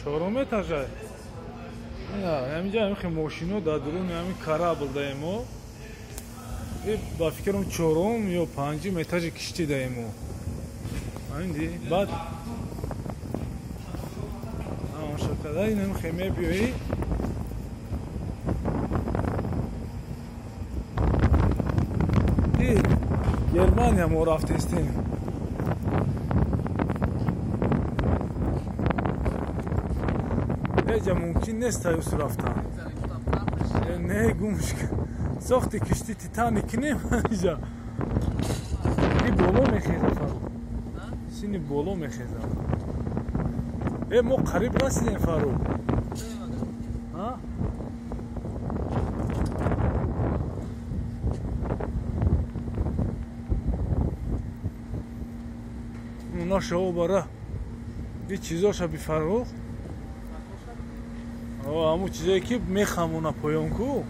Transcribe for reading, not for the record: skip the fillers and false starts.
Чорум этажа. Ҳаминҷа ҳамин мошино дар дуруни ҳамин корабль даемо. Ба фикрам чорум ё панҷум этажи киштӣ даемо. Ҳаминди баъд шакада инам хеме биёӣ. Германия мо рафтестем. Ҳеҷа мумкин нест таюс рафтан. Не гумш сохти кишти Титаник нем иҷа. И боло мехеза Фарух. Сини боло мехеза. Э мо қариб расидем Фарух. А? Наша обара. И чизоша би Фарух. Ҳамун чизое ки мехамона поён ку.